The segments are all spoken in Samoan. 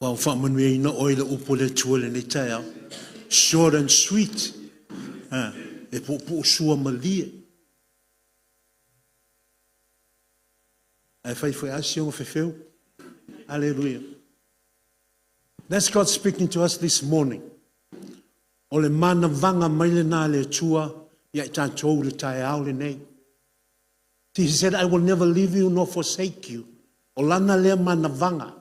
Ua faamanuiaina oe i le upu a le Atua i lenei taeao. Short and sweet. E puupuu sua malie. Ae fai foi lava si ona fefeu. Aleluia. That's God speaking to us this morning. O le manavaga mai lena a le Atua ia i tatou i le taeao lenei. He said, "I will never leave you nor forsake you." O lana lea manavaga.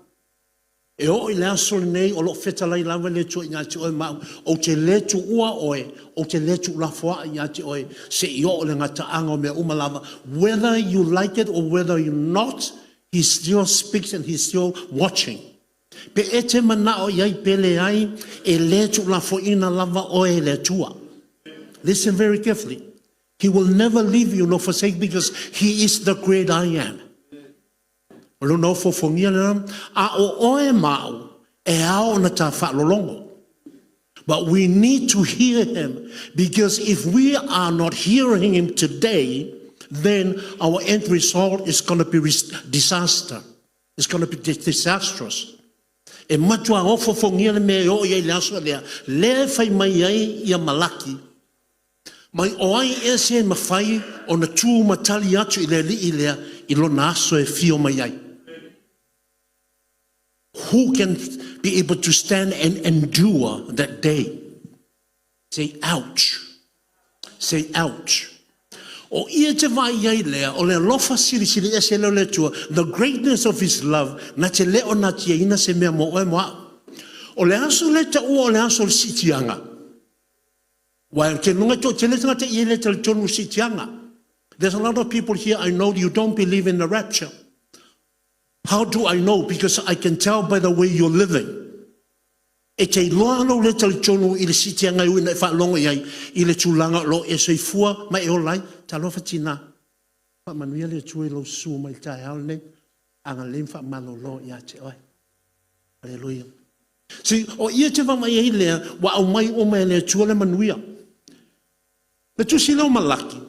E oo i le aso lenei o lo o fetalai lava le Atua ia te oe ma au, ou te le tuua oe, ou te le tuulafoai ia te oe, seia oo i le gataaga o mea uma lava. Whether you like it or whether you not, He still speaks and He's still watching. Pe e te manao i ai pe leai, e le tuulafoaiina lava oe e le Atua. Listen very carefully. He will never leave you nor forsake because He is the great I Am. O lona ofoofogia lena, a o oe ma au, e ao ona ta faalologo. But we need to hear Him because if we are not hearing Him today, then our end result is going to be disaster. It's going to be disastrous. E matua ofoofogia le mea e oo i ai le aso lea, lea e fai mai ai ia Malaki, mai o ai ea se mafai ona tu ma tali atu i le alii lea i lona aso e fio mai ai. Who can be able to stand and endure that day? Say ouch. Say ouch. O ia te vaai ai lea, o le alofa silisili ese lea o le Atua, the greatness of His love, na te le o natiaina se mea mo oe mo au. O le aso lea taua o le aso o le siitiaga. Aua ou te iloa e toatele tagata i e le talitonu i le siitiaga. There's a lot of people here I know you don't believe in the rapture. How do I know? Because I can tell by the way you're living. E te iloa lou le talitonu i le siitiaga e ui ina e faalogo i ai i le tulaga o lo o e soifua ma e ola ai. Talofa tina, faamanuia le Atua i lou susu mai i le taeao lenei. Agalelei ma faamalolo ia te oe. Aleluia. See, o ia te vaavaai ai lea, ua aumai uma e le Atua le manuia. Le tusi lea o Malaki,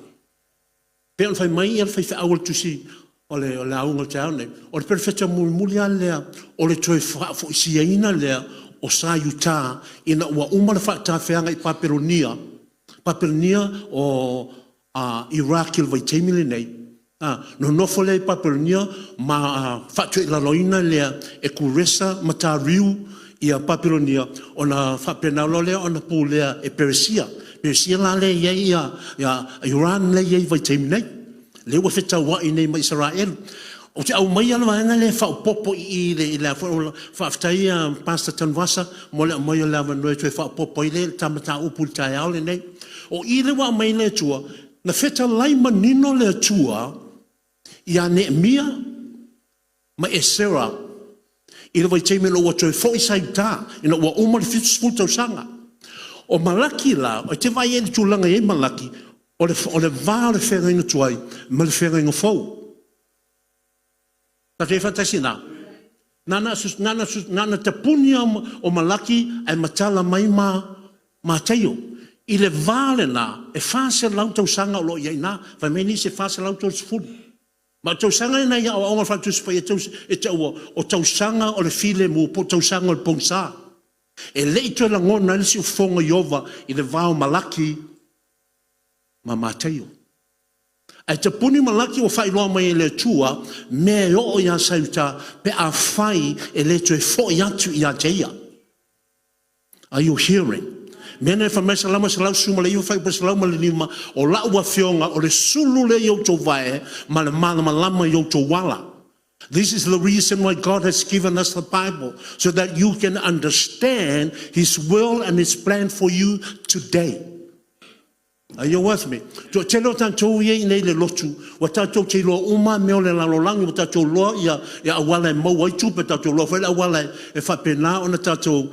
pei ona fai mai le faifeau o le tusi o le, o le auga o le taeao nei, o le perofeta mulimuli lava lea o le toe faafoisiaina lea o sa Iuta ina ua uma le faatafeaga i Papelonia. Papelonia o Iraq i le vaitaimi lenei, nonofo lea i Papelonia ma faatoilaloina lea e Kuresa ma Tariu ia Papelonia, ona faapena loa lea ona pulea e Peresia. Peresia la lea e i ai ia Iran lea e i ai i le vaitaimi nei, lea ua fetauai nei ma Isaraelu. Ou te aumaia le vaega lea e faaopoopo i i i le faafetai Pastor Tanuvasa mo le aumai o le avanoa e toe faaopoopo ai le ta mataupu i le taeao lenei. O i lea ua aumai ai le Atua, na fetalai manino le Atua ia Neemia ma Esera i le vaitaimi ina ua toe foi Saiuta, ina ua uma le 70 tausaga. O Malaki la, e te vaai i ai i le tulaga e i ai Malaki, o le, o le va o le feagaiga tuai ma le feagaiga fou. Tatou i ai faatasi i ina? Na ona tapuni lava o Malaki ae matala mai ma Mataio. I le va lena, e 400 tausaga o lo o i ai i ina. Fai mai nisi e 430. Ma o tausaga na i aoaoga faale-Tusi Paia e taua o tausaga o le filemu po o tausaga o le pogisa. E le i toe lagona ai le siufofoga o Ieova i le va o Malaki ma Mataio. Ae tapuni Malaki ua faailoa mai e le Atua mea e oo iā Saiuta pe afai e le toe foi atu ia te ia. Are you hearing? Mea nei fai mai Salamo 119 fuaiupu 105, O lau afioga o le sulu lea i outou vae ma le malamalama i outou ala. This is the reason why God has given us the Bible, so that you can understand His will and His plan for you today. Are you with me? Toatele o tatou ia i nei le lotu, ua tatou te iloa uma mea o le lalolagi, ua tatou iloa ia, ia auala e maua ai tupe, tatou iloa foi le auala e faapena ona tatou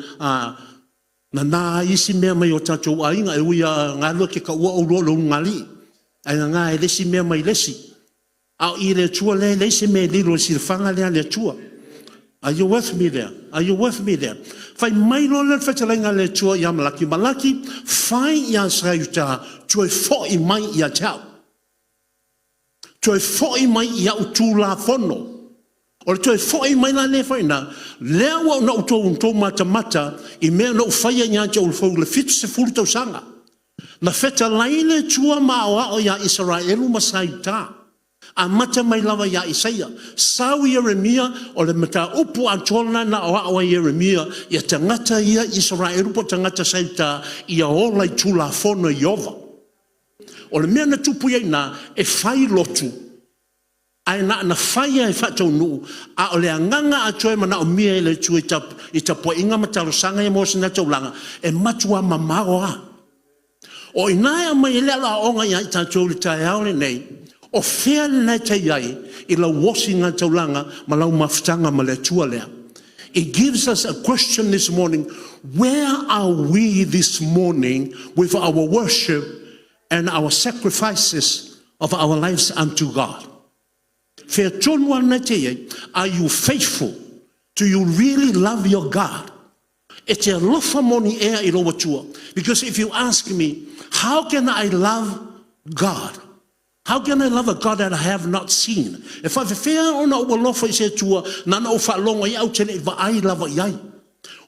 nana ai isi mea mai o tatou aiga, e ui a galue ke kaua oulua o le ulugalii, ae nana ai le isi mea mai le isi. A o i le Atua lea e leai se mea e lilo i le silafaga lea a le Atua. Are you with me there? Are you with me there? Fai mai loa lea le fetalaiga a le Atua ia Malaki, Malaki, fai ia Saiuta, toe foi mai ia te au. Toe foi mai i au Tulafono. O le toe foi mai la lea foi ina, lea ua na outou matamata i mea na ou faia ia te outou i le 70 tausaga. Na fetalai le Atua ma aoao ia Isaraelu ma sa Iuta, amata mai lava ia Isaia, sau Ieremia, o le mataupu atoa lena na aoao ai e Ieremia ia tagata ia Isaraelu po o tagata sa Iuta, ia ola i Tulafono a Ieova. O le mea na tupu ai i ina, e fai lotu, ae na ona fai lava e faataunuu, a o le agaga atoa e manaomia e le Atua i tapuaiga ma talosaga ia maua ai se taulaga, e matua mamao lava. O i ina e aumai ai le aoaoga ia i tatou i le taeao lenei, o fea lena e te i ai i lau osiga taulaga ma lau mafutaga ma le Atua lea? It gives us a question this morning: where are we this morning with our worship and our sacrifices of our lives unto God? Fea tonu lava lena e te i ai? Are you faithful? Do you really love your God? E te alofa moni ea i lou Atua? Because if you ask me, how can I love God? How can I love a God that I have not seen? E faafefea ona ou alofa i se Atua na ona ou faalogo i ai ae ou te le i vaai lava i ai?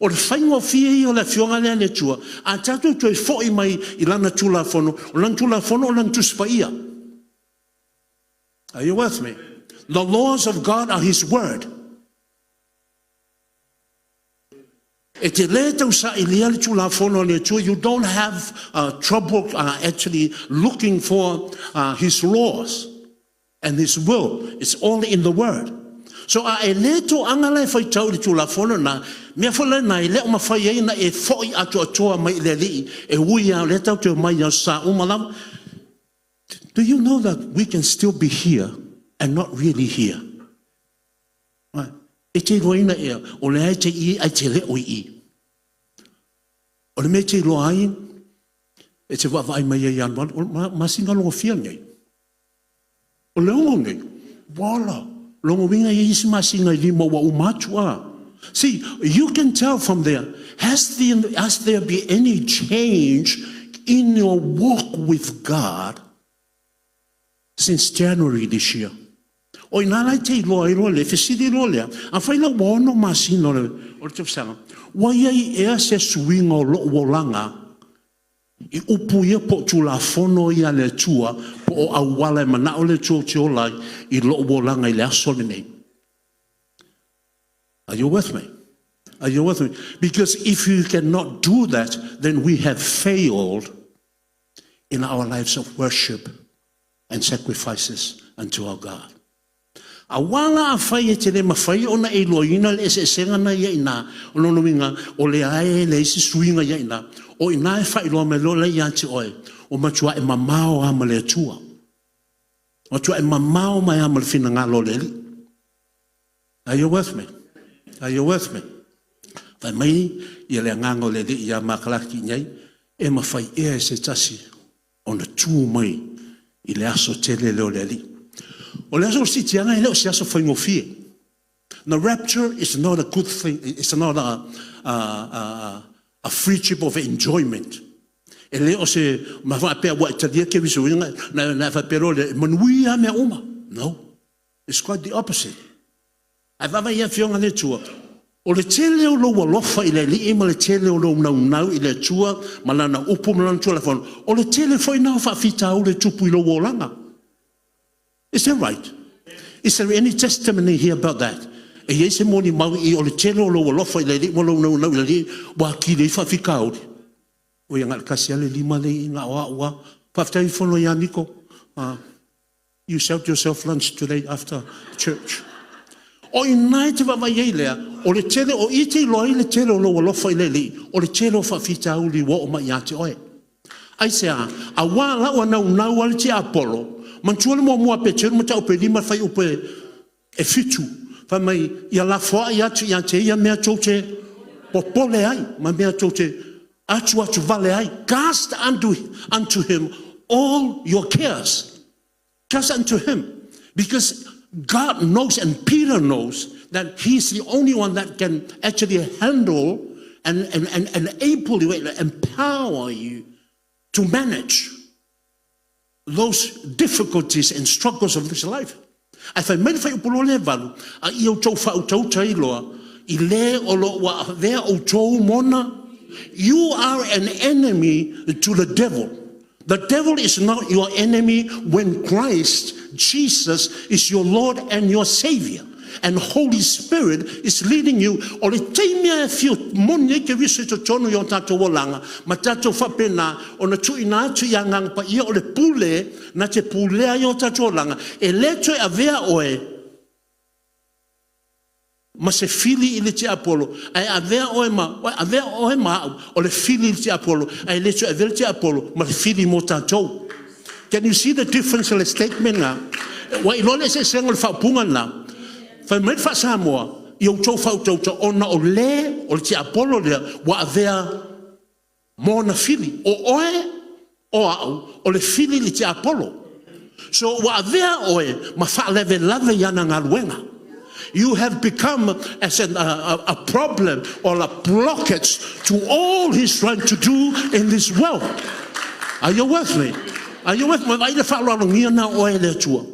O le faigofie ia o le Afioga lea a le Atua, a tatou toe foi mai i Lana Tulafono, o Lana Tulafono o Lana Tusi Paia. Are you with me? The laws of God are His Word. E te le tausailia le Tulafono a le Atua. You don't have trouble actually looking for His laws and His will. It's all in the Word. So a e le toaga la e faitau i le Tulafono na, mea foi lena e le o mafai ai ona e foi atoatoa mai i le Alii, e ui lava o lea tatou te omai i aso sa uma lava. Do you know that we can still be here and not really here? Right? E te iloaina ea, o lea e te i ae te le o i i. O le mea e te iloa ai, e te vaavaai mai ai Ianuari, o le masina lona fia lenei? O le 6 nei, wala, lona uiga e i ai isi masina e 5 ua uma atu a. See, you can tell from there, has there been any change in your walk with God since January this year? O ina la e te iloa ai loa le fesili loa lea, afai la ua 6 masina o le tausaga, ua i ai ea se suiga o lou olaga i upu ia po o Tulafono ia a le Atua po o auala e manao le Atua ou te ola ai i lou olaga i le aso lenei? Are you with me? Are you with me? Because if you cannot do that, then we have failed in our lives of worship and sacrifices unto our God. Aua la afai e te le mafai ona e iloaina le eseesega na ia ina, o lona uiga, o lea e leai se suiga ia ina, o ina e faailoa mai loa lea ia te oe, ua matua e mamao lava ma le Atua. Ua matua e mamao mai lava ma le finagalo o le Alii. Are you with me? Are you with me? Fai mai ia le agaga o le Alii ia Makalaki nei, e mafai ea e se tasi ona tu mai i le aso tele lea o le Alii. O le aso o le siitiaga e le o se aso faigofie. The rapture is not a good thing. It's not a free trip of enjoyment. E le o se ma faapea ua e talia Keriso na na faapea loa lea, e manuia mea uma. No. It's quite the opposite. Ae vaavaai i afioga a le Atua, o le tele o lou alofa i le Alii ma le tele o lou naunau i le Atua ma lana upu ma lana Tulafono, o le tele foi na o faafitauli e tupu i lou olaga. Is that right? Is there any testimony here about that? E i ai se molimau i o le tele o lou alofa i le Alii ma lou naunau i le Alii, ua atili ai faafitauli. O ia na o le tasi lava le lima le i na o au lava. Faafetai fono ia Niko. You served yourself lunch today after church. O ina e te vaavaai ai lea, o le tele o i te iloa ai le tele o lou alofa i le Alii, o le tele o faafitauli ua oo mai ia te oe. Aisea? Aua lau naunau a le tiapolo, manatua le muamua a Peteru mataupu e 5 le fuaiupu e 7, fai mai, ia lafoai atu ia te ia mea tou te popole ai, ma mea tou te atuatu vale ai. Cast unto him all your cares. Cast unto him. Because God knows and Peter knows that he's the only one that can actually handle and enable you and empower you to manage those difficulties and struggles of this life. Ae fai mai le fuaiupu 28, a ia outou faautauta ai loa i le o lo o ua avea outou ma ona. You are an enemy to the devil. The devil is not your enemy when Christ Jesus is your Lord and your Savior. And Holy Spirit is leading you. O le taimi e fia moni ai Keriso i totonu i o tatou olaga, ma tatou faapena ona tuuina atu i Agaga Paia o le pule na te pulea ai o tatou olaga, e le toe avea oe ma se fili i le tiapolo, ae avea oe ma au o le fili i le tiapolo, ae le toe avea le tiapolo ma le fili mo tatou. Can you see the difference in the statement na? Ua e iloa le eseesega o le faaupuga lena? Fai mai le faa-Samoa, ia outou faautauta ona o le, o le tiapolo lea, ua avea ma ona fili. O oe, o au, o le fili i le tiapolo. So ua avea oe ma faalavelave i ana galuega. You have become as a problem or a blockage to all he's trying to do in this world. Are you with me? Are you with me? Vaai le faaaloalogia na o oe e le Atua.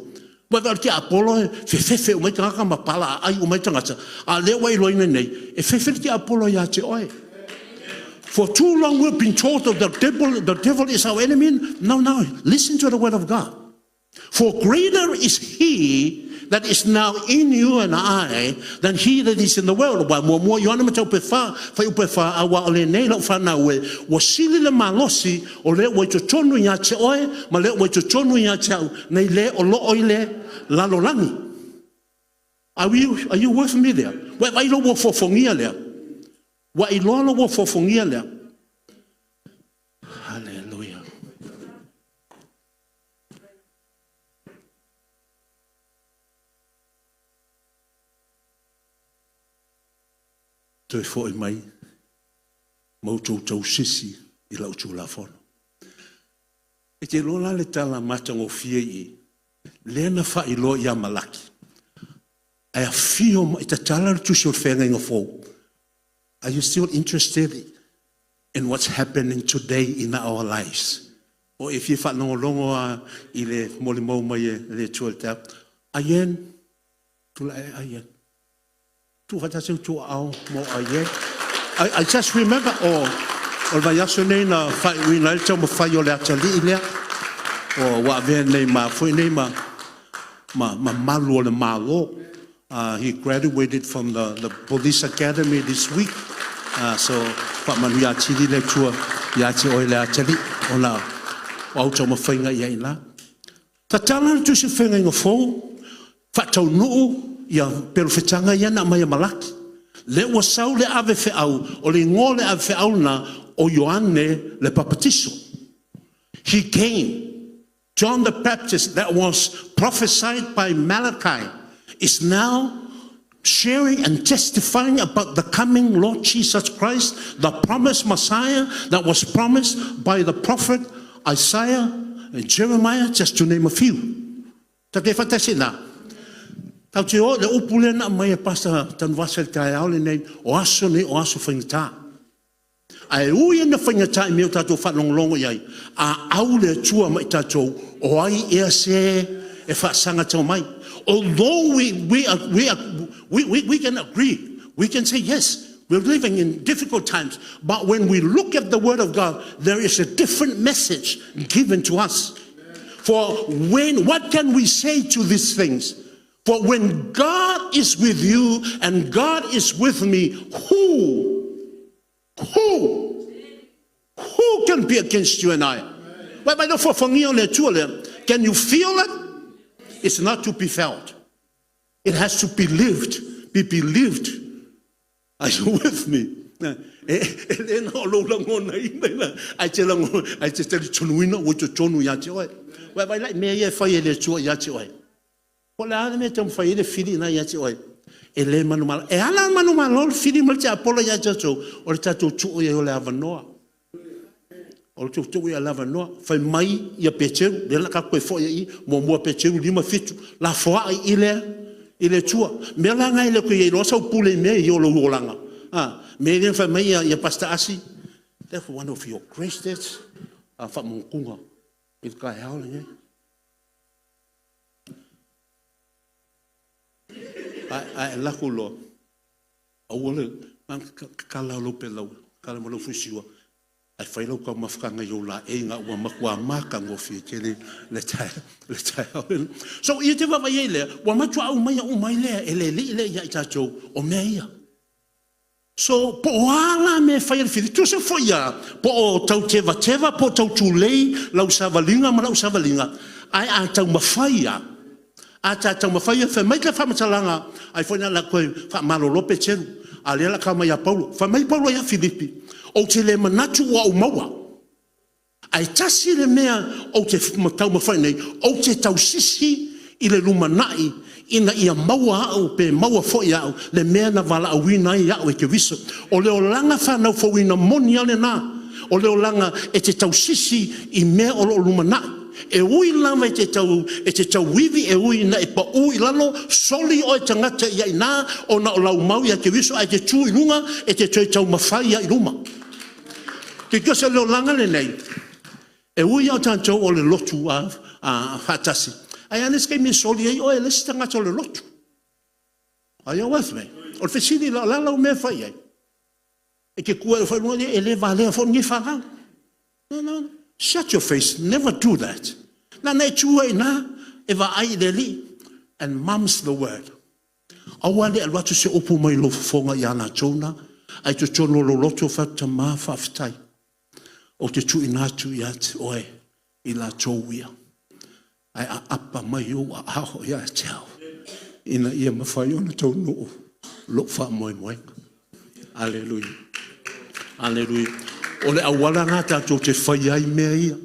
Ua vaai o le tiapolo e fefefe uma ai tagata ma palaaai uma ai tagata, a o lea ua e iloaina nei, e fefe le tiapolo ia te oe. For too long we've been told that the devil is our enemy. No, no. Listen to the word of God. For greater is he that is now in you and I than he that is in the world. Ua muamua Ioane mataupu e 4, fuaiupu e 4, aua o lenei lau fanau e, ua sili le malosi o le ua i totonu ia te oe ma le ua i totonu ia te au, nei le o loo i le lalolagi. Are you with me there? Ua e vaai la ua fofoofogia lea? Ua e iloa lou ofoofogia lea? Hallelujah. Toe foi mai ma outou tausisi i lau Tulafono. E te iloa la le tala matagofie i i, lea na faailoa ia Malaki, ae afio mai, tatala le tusi o le Feagaiga Fou. Are you still interested in what's happening today in our lives? O e fia faalogologo lava i le molimau mai e le Atua i le taeao? Aien, tulai Aien. Tuufaatasi outou aao mo Aien. I just remember, o le vaiaso nei na faaiuina ai le taumafai o le atalii lea, ua avea nei ma a foi nei ma malu o le Malo. He graduated from the police academy this week. So faamanuia atili le Atua ia te oe le atalii ona o au taumafaiga i ai i ina. Tatala le tusi o le Feagaiga Fou, faataunuu ia perofetaga ia na aumai e Malaki. Lea ua sau le ave feau, o le igoa o le ave feau lena o Ioane le Papatiso. He came. John the Baptist that was prophesied by Malachi is now sharing and testifying about the coming Lord Jesus Christ, the promised Messiah that was promised by the prophet Isaiah and Jeremiah, just to name a few. Ta te faatasi ina. Tatou te o i le upu lea na aumai e Pastor Tanuvasa i le taeao lenei, o aso nei o aso faigata. Ae ui ina faigata i mea ua tatou faalogologo i ai, a au le Atua ma i tatou, o ai ea se e faasaga mai? Although we can agree, we can say yes, we're living in difficult times, but when we look at the Word of God, there is a different message given to us. For when, what can we say to these things? For when God is with you and God is with me, who can be against you and I? Can you feel it? It's not to be felt. It has to be lived, be believed. Are you with me? E le na o lou lagonaina ina, ae te lagona, ae te talitonuina ua i totonu ia te oe. Ua e vaai la i mea ia e fai e le Atua ia te oe? Po o le a le mea e taumafai ai le fili lena ia te oe? E le manumalo. E ala ona manumalo le fili ma le tiapolo ia tatou, o le tatou tuu i ai o le avanoa. O le tuu i ai o le avanoa. Fai mai ia Peteru, lea o le a tatou toe foi ai i i, 1 Peteru 5:7, lafoai i le Atua. O mea la na e le toe i ai loa sau pule i mea ia o lou olaga, a mea lea na fai mai ai Pastor Asi, that's one of your greatest faamanatuga i le taeao lenei. Ae e alu atu loa, aua le tatala lou pelau, tatala mai lou fusiua, ae fai lau taumafataga i lou laei na ua matua matagofie tele le taeao lenei. So, ia te vaavaai i ai lea, ua matua aumaia uma ai lea e le Alii lea ia i tatou o mea ia. So, po o a la mea e fai e le Filisti, tusa foi lava po o tau tevateva po o tau tulei lau savaliga ma lau savaliga, ae a taumafai lava, a ta taumafai e… Fai mai le faamatalaga, ai foi o le a toe faamalolo Peteru, a o lea o le a tau mai ia Paulo. Fai mai Paulo ia Filipi, ou te le manatu ua ou maua, ae tasi le mea ou te taumafai nei, ou te tausisi i le lumanai ina ia maua au pe maua foi e au le mea na valaauina ai au e Keriso. O le olaga fanau fouina moni lava lena, o le olaga e te tausisi i mea o lo o lumanai. E ui lava e te tauivi, e ui ina e pau i lalo, soli oe e tagata ia i ina ona o lau mau ia Keriso ae te tu i luga e te toe taumafai lava i luma. Because o le olaga lenei, e ui lava o tatou o le lotu faatasi, ae i ai lava le isi taimi e soli ai oe e le isi tagata o le lotu. Are you with me? O le fesili la, o le a lau mea e fai i ai? E te tu ae fai, e le valea foi lenei fanau. No, no, shut your face, never do that. Na ona e tu ai i ina, e vaai i le Alii and mum's the word. Aua ne i alu atu se upu mai lou fofoga ia latou na, ae i totonu o lou loto fai atu, Tama faafetai, ou te tuuina atu ia te oe i latou ia, ae aapa mai ou aao ia te au, ina ia mafai ona taunuu lou faamoemoega. Aleluia, aleluia. O le auala lena tatou te faia ai mea ia.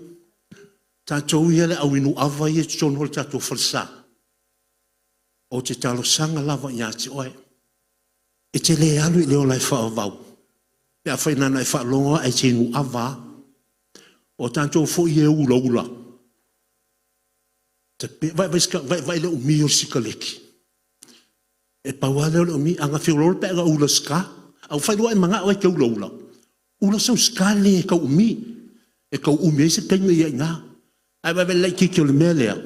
Tatou ia le au inu ava ia i totonu o le tatou falesa, ou te talosaga lava ia te oe, e te le alu i le ola e faavavau pe afai na ona e faalogo lava ae te inu ava lava. O tatou foi ia e ulaula, vaai i le umi o le sikaleki. E pau lava lea o le umi, a na feoloolo pe a na ula sika. Afai loa ua e manao e te ulaula, ula sau sika lelei e tau umi, e tau umi ai se taimi o i ai i ina. Ae vaai i le laitiiti o le mea lea,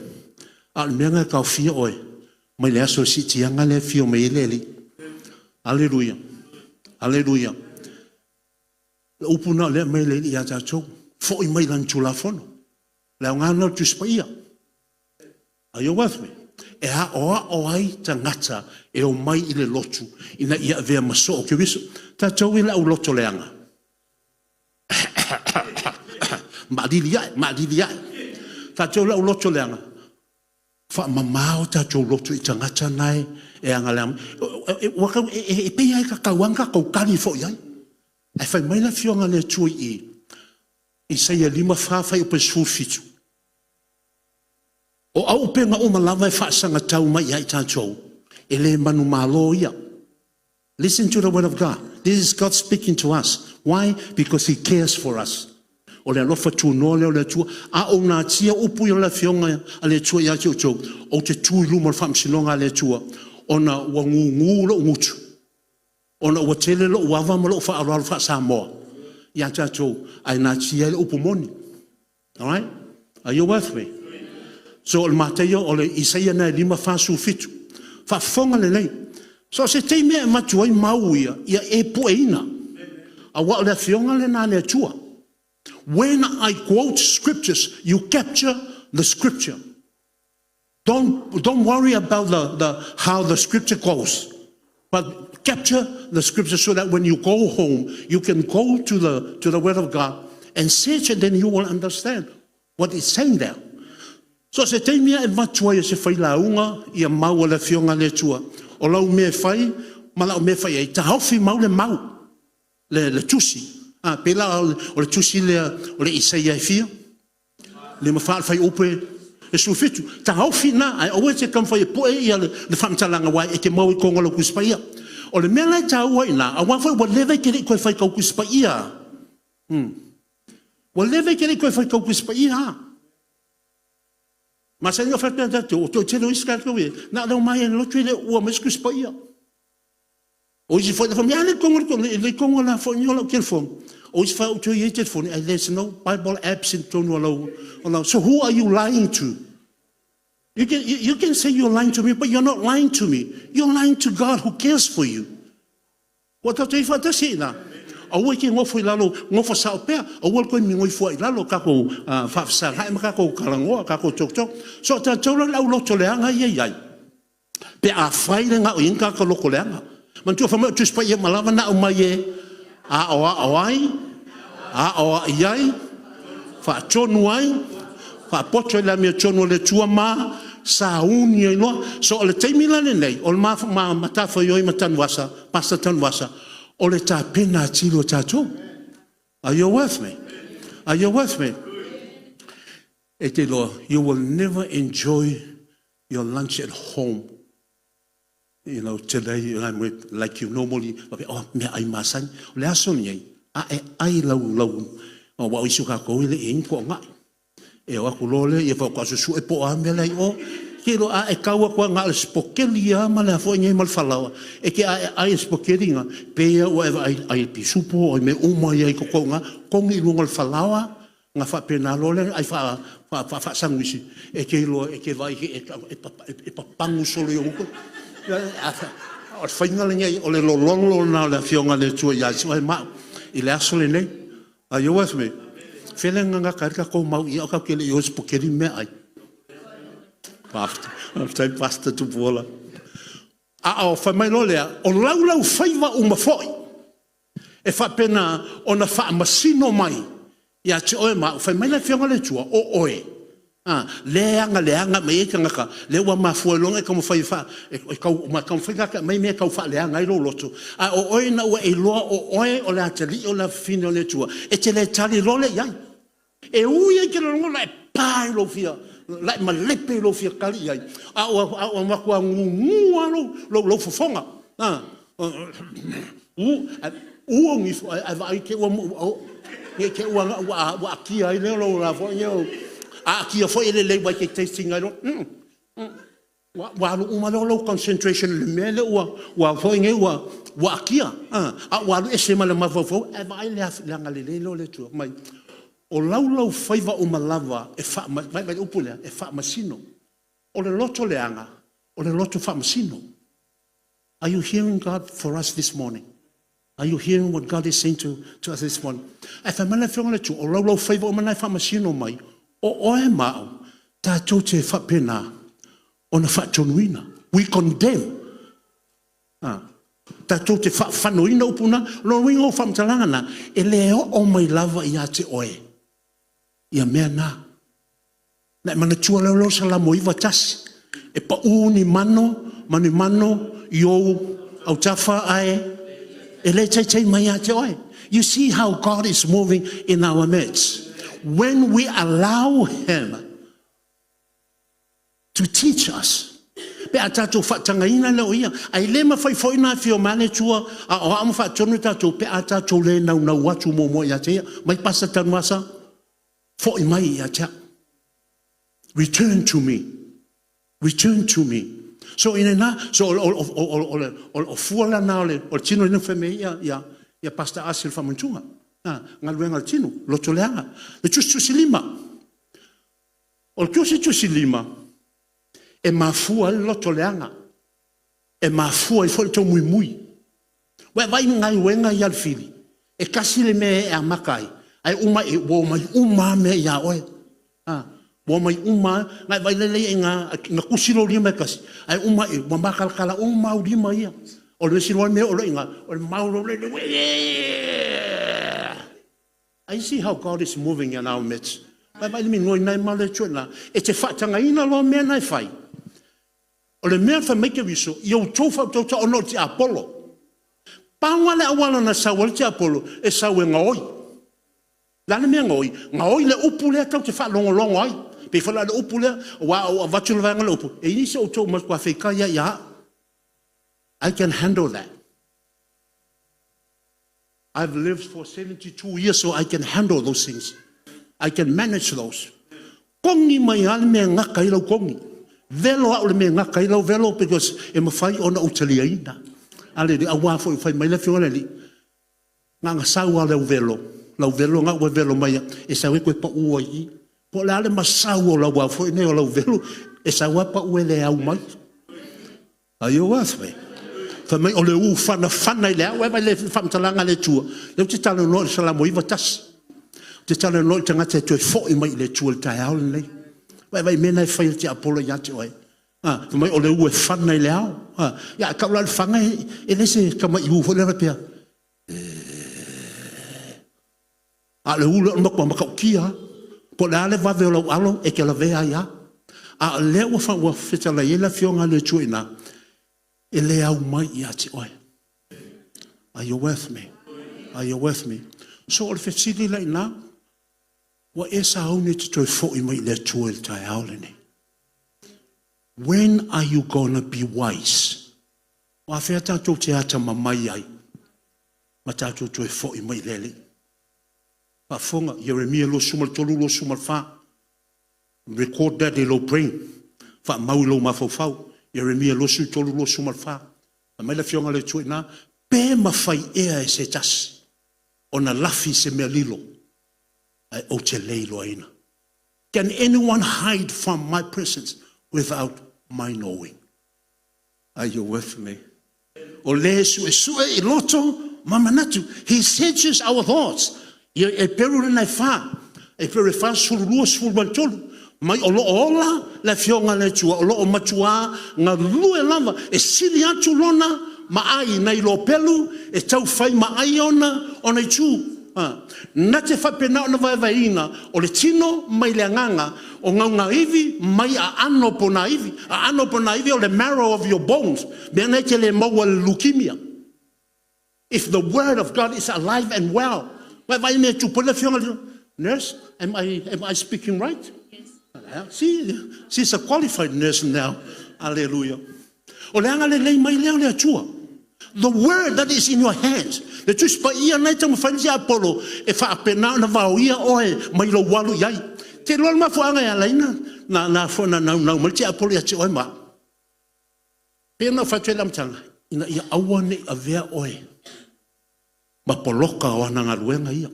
a o le mea lena e taofia oe mai le aso o le siitiaga lea e afio mai ai le Alii. Aleluia, aleluia. O le upu lena o lea e aumai e le Alii ia tatou, foi mai i Lana Tulafono. O le aoga lena o le Tusi Paia. Are you with me? E aoao ai tagata e omai i le lotu ina ia avea ma soo o Keriso. Tatou ia le auloto leaga, maalili ae, maalili ae. Tatou le auloto leaga, faamama o tatou loto i tagata na e aga mai. E pei lava e tatau ona tatou tali foi i ai. Ae fai mai le Afioga a le Atua i i, Isaia 54 fuaiupu e 17, o auupega uma lava e faasagatau mai ia i tatou, e le manumalo ia. Listen to the word of God. This is God speaking to us. Why? Because He cares for us. O le alofa tunoa lea o le Atua. A ou natia upu ia o le Afioga a le Atua ia te outou, ou te tu i luma o le faamasinoga a le Atua, ona ua gugu lou gutu, ona ua tele lou ava ma lou faaaloalo faa-Samoa ia tatou, ae natia ai le upu moni. Alright? Are you with me? So o le Mataio, o le Isaia lena 54, 17. Faafofoga lelei. So o se taimi e avatu ai mau ia, ia e pueina, aua o le Afioga lena a le Atua. When I quote scriptures, you capture the scripture. Don't worry about how the scripture goes, but capture the scripture so that when you go home, you can go to the Word of God and search, and then you will understand what is saying there. So se taimi e avatu ai e se failauga ia mau a le Afioga a le Atua, o lau mea e fai ma lau mea e fai ai, taofi mau le mau, le tusi. A pei la o le tusi lea o le Isaia e fia? 54 fuaiupu e 17. Taofi i ina, ae aua e te taumafai e pue le faamatalaga aua e te maua i totonu o lau Tusi Paia. O le mea la e taua i ina, aua foi ua leva e te le i toe faitau Tusi Paia lava. Ua leva e te le i toe faitau Tusi Paia lava. Masani ona fai atu tatou, o le toatele o isi tatou e, na o le omai lava i le lotu e le uua mai se Tusi Paia. O isi foi, fai mai, a lea e i totonu o lau telefoni. O isi foi e i ai telefoni ae there's no Bible apps i totonu o lau. So who are you lying to? You can say you're lying to me, but you're not lying to me. You're lying to God who cares for you. Ua tatou i faatasi i ina. Aua e te nofo i lalo, nofo sao pea. Aua le toe migoi fua i lalo, tatou faafesagaai ma tatou talanoa, tatou talk. So o tatou la le auloto leaga ia e i ai, pe afai le na o i ai ni tagata loto leaga. Manatua fai mai o le Tusi Paia uma lava na aumai e aoao ai, aoai ai, faatonu ai, faapoto i le amiotonu a le Atua ma sauni ai loa. So o le taimi la lenei, o le ma matafaioi ma Tanuvasa, Pastor Tanuvasa, o le tapena atili o tatou. Are you with me? Are you with me? E te iloa, you will never enjoy your lunch at home today like you normally, oh, meaai masani. O le aso lenei, a e ai lau, aua o isi o tatou e le i i ai ni toonai. E o atu loa lea faatoa susue po o a mea la e i o. E te iloa a e tau atu lava na o le spokeli lava ma le a foi nei ma le falaoa, e te aeae i le spokeli lena, pei lava ua e vaai e ai i le pisupo, o mea uma lava i totonu i ina, togi i luga o le falaoa ona faapena loa lea ona ai faa-saniuisi, e te iloa e te vaai e papagu solo i ou gutu. O le faiga lenei, o le lololo lena o le Afioga a le Atua ia oe ma au i le aso lenei. Are you with me? O fea la e gagata ai le tatou mau i ia ae tatou te le i o e spokeli le meaai? Faafetai Pastor Tupuola. A o fai mai loa lea, o laulaufaiva uma foi e faapena ona faamasino mai ia te oe ma au. Fai mai le Afioga a le Atua, o oe, a, lea e aga leaga mai ai tagata, lea ua mafua ai loa ona e taumafai e aumai mea e tau faaleaga ai lou loto, a o oe ina ua e iloa o oe o le atalii o le afafine o le Atua, e te le tali loa lea i ai. E ui lava e te lagona o le a e pa i lou fia, o le a e malepe i lou fia tali i ai, a ua matua gugu lava lou fofoga, u au nifo ae vaai ne i te i ua atia ai lea o lau foi… A atia foi e lelei aua e te taste ina ai loa. Ua alu uma loa lou concentration i le mea lea ua foi nei ua atia, a ua alu ese ma le mafaufau ae vaai i le agalelei lea o le Atua. Fai mai, o laulaufaiva uma lava, vaai mai i le upu lea, e faamasino. O le loto leaga, o le loto faamasino. Are you hearing God for us this morning? Are you hearing what God is saying to us this morning? Ae fai mai le Afioga a le Atua, o laulaufaiva uma na e faamasino mai, o oe ma au, tatou te faapena ona faatonuina. We condemn. Tatou te faafanoina upu na. O lona uiga o faamatalaga na, e le oo mai lava ia te oe ia mea na. Na e manatua lea o le Salamo 91, e pau ni mano ma ni mano i ou autafa ae e le taitai mai ia te oe. You see how God is moving in our midst. When we allow Him to teach us, pe a tatou faatagaina lea o Ia, ae le mafai foi ona afio mai le Atua aoao ma faatonu tatou pe a tatou le naunau atu muamua ia te Ia. Mai Pastor Tanuvasa, foi mai ia te au. Return to me. Return to me. So ina so o fua la o le tino lea na fai mai ai ia Pastor Asi o le faamanatuga. Galuega a le tino, loto leaga. Le tusitusilima. O le tusitusilima, e mafua ai le loto leaga, e mafua ai foi le taumuimui. Ua e vaai i gaoioiga ia a le fili? E tasi le mea e amata ai, ae uma ane ua omai uma lava mea ia oe. Ua omai uma lava. Ona e vaai lea i ai i ina, na tusi lou lima e tasi, ae uma ane ua matalatala uma lava ou lima ia. O le isi loa mea oo loa i ina, o le mau loa lea. I see how God is moving in our midst. Vaai le migoi na e mau le Atua i ina. E te faatagaina loa mea na e fai. O le mea fai mai Keriso, ia outou faautautaua ona o le tiapolo. Pau lava le auala na sau ai le tiapolo, e sau e gaoi. O le a le mea e gaoi? Gaoi le upu lea tatou te faalogologo ai. E pei foi la o le upu lea, aua a ou avatu le vaega o le upu, e i ai nisi o outou e matua feitai lava ia au. I can handle that. I've lived for 72 years, so I can handle those things. I can manage those. Kogi mai lava le mea e gata ai lau kogi. Velo au i le mea e gata ai lau velo because e mafai ona ou taliaina. Aleluia. Aua foi fai mai le Afioga i le Alii, na ona sau lava o lau velo, lau velo na ua e velo mai e sau e toe pau ai i i. Po o le a le masau o lau a foi nei o lau velo, E sau lava pau e le au mai. Are you with me? Fai mai o le u fanafana i le ao. Vaai i le faamatalaga a le Atua, lea ou te talanoa i le Salamo 91. Ou te talanoa i le tagata e toe foi mai i le Atua i le taeao lenei. Vaai i mea na e fai e le tiapolo ia te oe. Fai mai o le u e fana i le ao. Ia a tau la o le fana e le se tamai u foi lea faapea, a o le u lea o le matua matautia lava. Po o le a le vave o lau alo, e te lavea ai lava. A o lea ua fetalai ai le Afioga a le Atua i ina, e le au mai ia te oe. Are you with me? Are you with me? So o le fesili la i ina, ua e sauni e te toe foi mai i le Atua i le taeao lenei? When are you gonna be wise? O afea tatou te atamamai ai ma tatou toe foi mai i le Alii? Faafofoga, Ieremia 23, 24, record that i lou brain, faamau i lou mafaufau, Ieremia 23, 24. Fai mai le Afioga a le Atua i ina, pe mafai ea e se tasi ona lafi se mea lilo ae ou te le iloaina? Can anyone hide from my presence without my knowing? Are you with me? O le suesue i loto ma manatu. He searches our thoughts. Ia Eperu lena e 4, Eperu e 4, 12, 13. Mai o lo o ola le Afioga a le Atua, o lo o matuā galue lava, e sili atu lona maai nai lo pelu e tau fai maai ona itu. Na te faapena ona vaevaeina o le tino mai le agaga, o gaugaivi mai aano o ponaivi. Aano o ponaivi o le marrow of your bones, mea na e te le maua i le leukemia. If the word of God is alive and well, vaai i mea e tupu ai le afioga i le nurse, am I speaking right? Yes. See, she's a qualified nurse now. Hallelujah. O le agalelei mai lea o le Atua. The word that is in your hands. Le Tusi Paia lena e taumafai le tiapolo e faapena ona vaoia oe mai lou alu i ai. Te iloa le mafuaaga e ala ai ona naunau mai le tiapolo ia te oe ma au? Pei ona ou fai atu i le amataga, ina ia aua ne i avea oe ma poloka o ana galuega ia.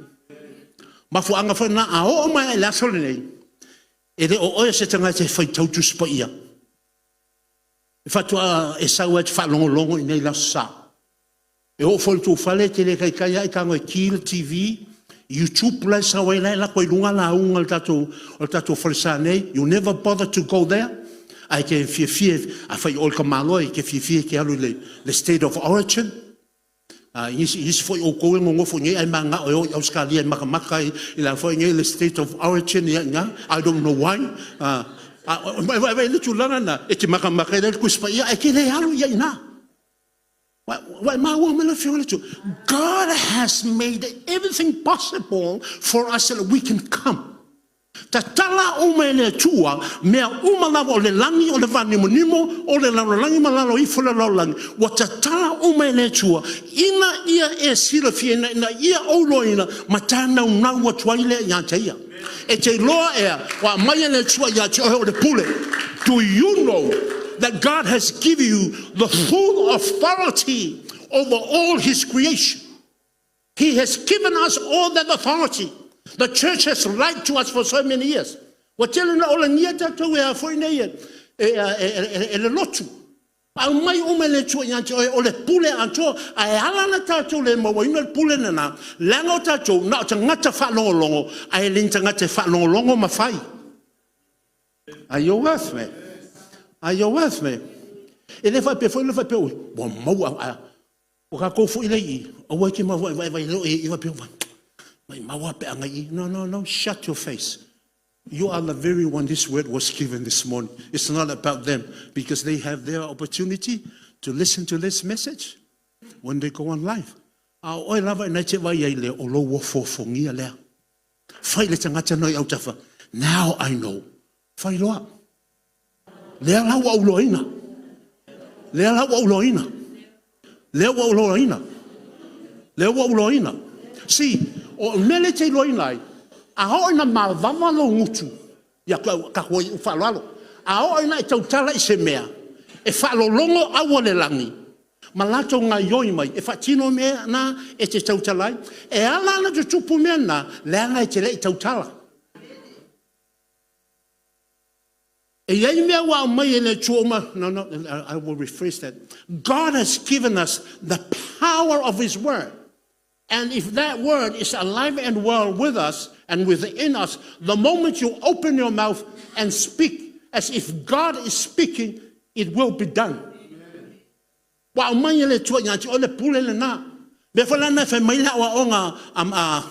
Mafuaaga foi lena, a oo mai lava i le aso lenei, e le o oe o se tagata e faitau Tusi Paia. E faatoa e sau lava e te faalogologo i inei i le Aso Sa. E oo foi i le tou fale, e te le taitai lava e tago e ki le TV, YouTube la e sau ai, la e alu atu ai i luga lauga a le tatou falesa nei. You never bother to go there. Ae te fiafia, afai o oe o le tamaloa e te fiafia e te alu i le State of Origin. I nisi foi o outou e nonofo i inei ae mananao e o i Ausetalia e matamata i le a foi nei le State of Origin i ina. I don't know why. Vaai i le tulaga lena, e te matamata i le Tusi Paia ae te le alu i ai i ina. Ua e maua mai lau Afioga i le Atua? God has made everything possible for us so that we can come. Tatala uma e le Atua mea uma lava o le lagi, o le vanimonimo, o le lalolagi ma lalo ifo o le lalolagi, ua tatala uma e le Atua ina ia e silafia, ina ia ou iloaina ma ta naunau atu ai lea ia te Ia. E te iloa ea, ua aumai e le Atua ia te oe o le pule. Do you know that God has given you the full authority over all His creation? He has given us all that authority. The church has lied to us for so many years. Ua tele ina olegia tatou e a foi nei e le lotu. Aumai uma e le Atua ia te oe o le pule atoa. Ae ala ona tatou le mauaina le pule lena, leaga o tatou na o tagata faalogologo, ae le ni tagata e faalogologo ma fai. Are you with me? Are you with me? E le faapea foi la faapea ua maua, o tatou foi la e i i, aua e te vaivai loa i faapea, maumau lava pe a na i i. No, no, no, shut your face. You are the very one this word was given this morning. It's not about them because they have their opportunity to listen to this message when they go on live. A o oe lava ina e te vaai ai lea, o lou ofoofogia lea. Fai le tagata na i autafa, now I know. Fai loa. Lea la ua ou iloaina. Lea la ua ou iloaina. Lea ua ou iloaina. Lea ua ou iloaina. See, o le mea lea e te iloaina ai, a oo ina mavava lou gutu, ia tatou faaaloalo, a oo ina e tautala i se mea, e faalologo au o le lagi ma latou gaoioi mai e faatino mea na e te tautala ai. E ala ona tutupu mea na, leaga e te le i tautala. E i ai mea ua aumai e le Atua uma. No, I will rephrase that. God has given us the power of His word. And if that word is alive and well with us and within us, the moment you open your mouth and speak as if God is speaking, it will be done. Ua aumai e le Atua ia te oe le pule lena. Mea foi la na e fai mai le aoaoga a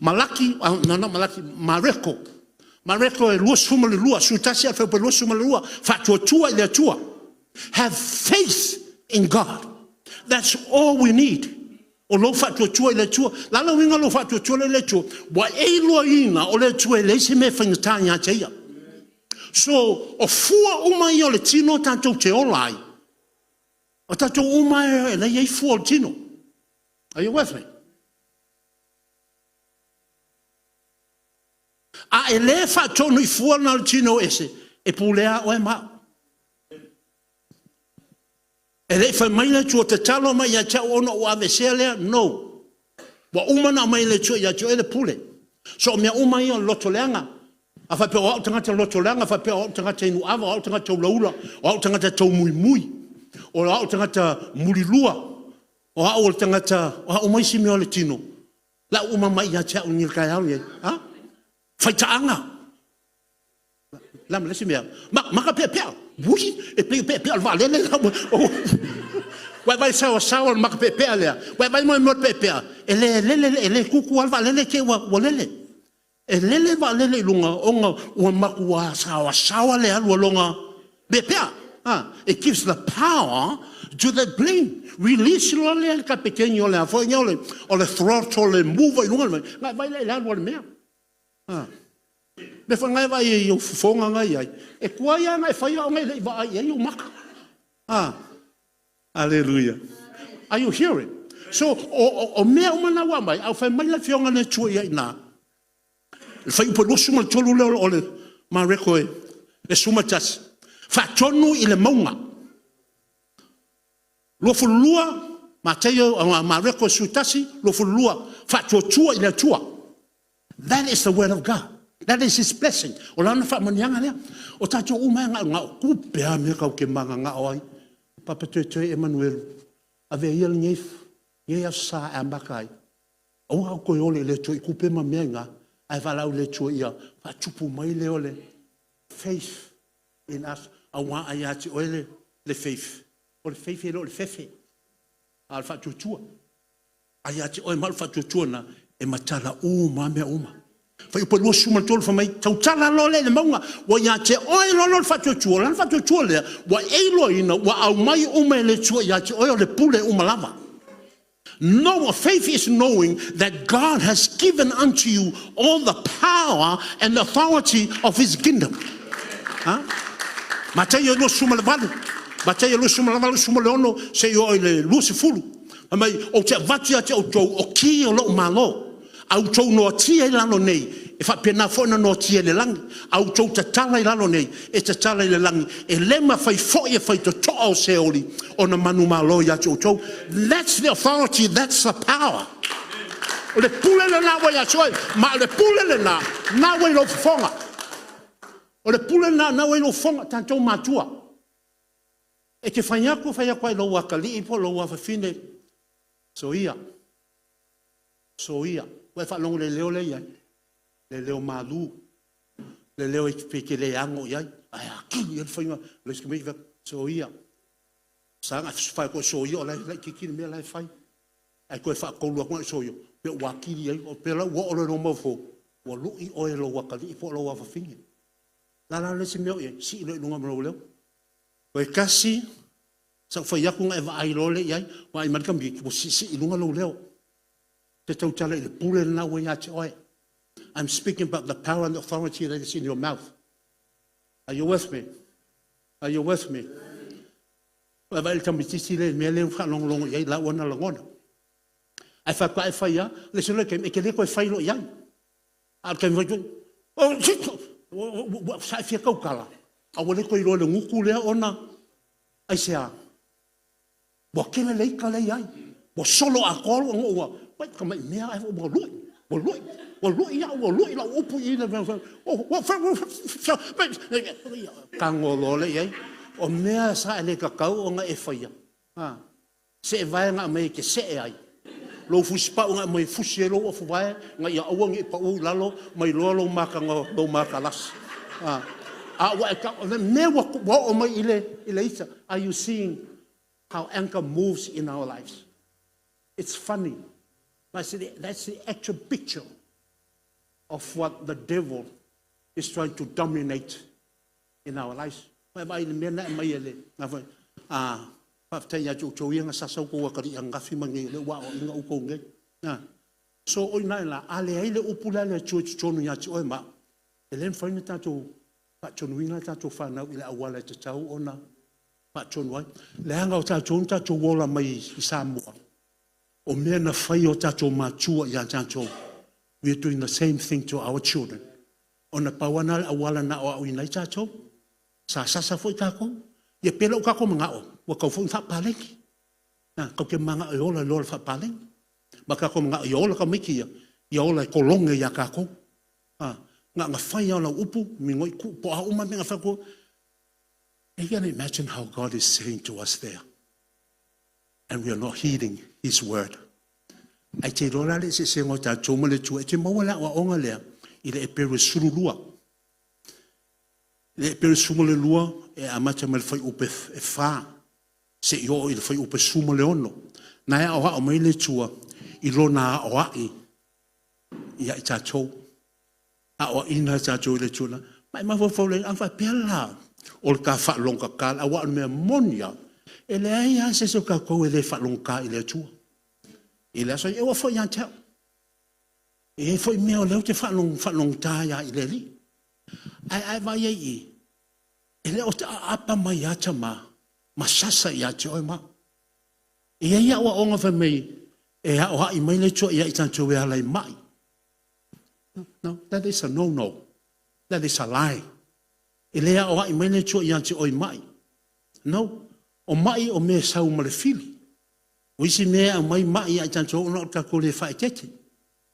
Malaki, no, not Malaki, Mareko. Mareko e 22, 11 a fuaiupu e 22, faatuatua i le Atua. Have faith in God. That's all we need. O lou faatuatua i le Atua. O le a le uiga o lou faatuatua i le Atua? Ua e iloaina o le Atua e leai se mea e faigata ia te Ia. So, o fua uma ia o le tino tatou te ola ai, o tatou uma e la e i ai fua o le tino. Are you with me? A e le faatonu i fua na o le tino ese, e pulea oe ma au. E le i fai mai le Atua, tatalo mai ia te au ona ou aveesea lea. No. Ua uma ona aumai e le Atua ia te oe le pule. So o mea uma ia o le loto leaga. A faapea o au le tagata loto leaga, faapea o au le tagata inu ava, o au le tagata ulaula, o au le tagata taumuimui, o au le tagata mulilua, o au o le tagata, o a uma isi mea o le tino, lau uma mai ia te au i le taeao lenei, a? Faitaaga. Le a ma le isi mea? Maka peapea. Ui, e pei o peapea o le vaalele la. Ua e vaai i le saoasaoa o le maka peapea lea? Ua e vaai i le mea o le peapea? E le lele, e le tutu lava le vaalele te i ua lele. E lele le vaalele i luga ona ua matua saoasaoa le alu a lona peapea. It gives the power to the plane. Release loa lea e le kapeteni o le a foi nei o le throttle e move ai i luga le mea, ona e vaai lea i le alu a le mea. O le mea foi lena e vaai ai i ou fofoga na e i ai, e tuai lava ona e faia ona e le i vaai i ai ou maka. Aleluia. Are you hearing? So, o mea uma na ua aumai, a ua fai mai le Afioga a le Atua i ai i ina, le fuaiupu 23 lea o le Mareko e 11, faatonu i le mauga. 22, Mataio, Mareko 11, 22, faatuatua i le Atua. That is the word of God. That is his blessing. O lana faamanuiaga lea. O tatou uma e na o tupe lava mea tatou te mananao ai. Papa Toetoe Emanuelu, avea ia lenei Aso Sa e amata ai, aua tatou te toe ole i le Atua i tupe ma mea na, ae valaau i le Atua ia faatupu mai lea o le faith in us, aua a ia te oe le faith, o le faith e le o le fefe, a o le faatuatua. A ia te oe ma au le faatuatua lena, e matala uma lava mea uma. Fuaiupu 23 fai mai, tautala loa lea i le mauga, ua ia te oe loa le faatuatua. O le a le faatuatua lea? Ua e iloaina ua aumai uma e le Atua ia te oe o le pule uma lava. No, faith is knowing that God has given unto you all the power and authority of His kingdom. Ha? Mataio 28, Mataio 28, 16 seia oo i le 20. Fai mai, ou te avatu ia te outou o ki o lou malo. A outou noatia i lalo nei, e faapena foi ona noatia i le lagi. A outou tatala i lalo nei, e tatala i le lagi. E le mafai foi e faitotoa o Seoli ona manumalo ia te outou. That's the authority, that's the power. O le pule lena ua ia te oe, ma o le pule lena, na ua i lou fofoga. O le pule lena na ua i lou fofoga, tatou matua. E te fai atu lava i lou atalii po o lou afafine, soia, soia. Ua e faalogo i le leo lea e i ai? Le leo malu, le leo e te le ano i ai, ae atili ai le faiga o le isi tamaitiiti fai atu, soia. Saga fai atu e soia o la e laitiiti le mea la e fai. Ae toe faatolu atu na soia, pei ua atili ai, pei la ua oo loa i lou mafaufau, ua lui oe e lou atalii po o lou afafine. O le a la le isi mea o i ai? Sii loa i luga ma lou leo. Toe tasi, sa ou fai atu ona e vaai loa lea i ai, vaai mai le tamaitiiti ua siisii i luga lou leo. E te tautala i le pule lena ua ia te oe. I'm speaking about the power and the authority that is in your mouth. Are you with me? Are you with me? Ua e vaai i le tamaitiiti lea i le mea lea ua faalogologo i ai la ua na lagona. Ae faatoa e fai lava, le isi taimi e te le toe fai loa i ai. A o le taimi foi, sa e fia tautala, a ua le toe iloa e le gutu lea ona aisea? Ua tele le ita lea e i ai, ua solo atoa lou, ua, tamai mea ae ua lui, ua lui. Ua lu'i au, ua lu'i lau upu i i. Tago loa lea i ai. O mea sa e le tatau ona e faia, seevae na aumai e te see ai, lou fusipau na aumai e fusi ai lou ofuvae ina ia aua ne i pau i lalo ma iloa lou matalasi. A ua e tau, o le mea ua oo mai i le ita. Are you seeing how anger moves in our lives? It's funny. But that's the actual picture of what the devil is trying to dominate in our lives. Vaai i le mea na aumai e le... Faafetai ia te outou ia na sasa outou atalii ananafi ma nei o lea ua aoaina outou nei. So o i ina i ina, a leai le upu lea a le Atua i totonu ia te oe ma au, e le mafai ona tatou faatonuina a tatou fanau i le auala e tatau ona faatonu ai. Leaga o tatou na tatou ola mai i Samoa, o mea na fai e o tatou matua ia tatou, we are doing the same thing to our children. Ona pau lava lena o le auala na aoaoina ai tatou. Sa sasa foi tatou. Ia pei la ua tatou mananao ua tatau foi ona faapaleni. Tatou te mananao e ola i le ola faapaleni. Ma tatou mananao ia ola tamaiti ia, ia ola e kologe ia tatou. Na ona fai lava o lau upu, migoi tuu, po o a uma mea na fai atu. You can imagine how God is saying to us there. And we are not heeding His word. Ae te iloa la le eseesega o tatou ma le Atua. E te maua le aoaoga lea i le Eperu 12. I le Eperu 12 e amata mai le fuaiupu e 4 seia oo i le fuaiupu e 16. Na e aoao mai le Atua i Lona aoai ia i tatou. Aoaina tatou e le Atua. Ma e mafaufau lelei, a faapea la o le ta faalogotata, aua o le mea moni lava, e leai lava se isi o tatou e le faalogotata i le Atua i le aso a e oo foi ia te au. E i ai foi mea o lea ou te faalogogata ai lava i le Alii. Ae a e vaai i ai i i, e le o te apaapa mai lava tama ma sasa ia te oe ma au. E i ai aoaoga fai mai e aoai mai le Atua ia i tatou e ala i mai. No, that is a no-no. That is a lie. E le aoai mai le Atua ia te oe i mai. No. O mai o mea e sau ma le fili. O isi mea e aumai mai ia i tatou ona o le tatou le faaeteete.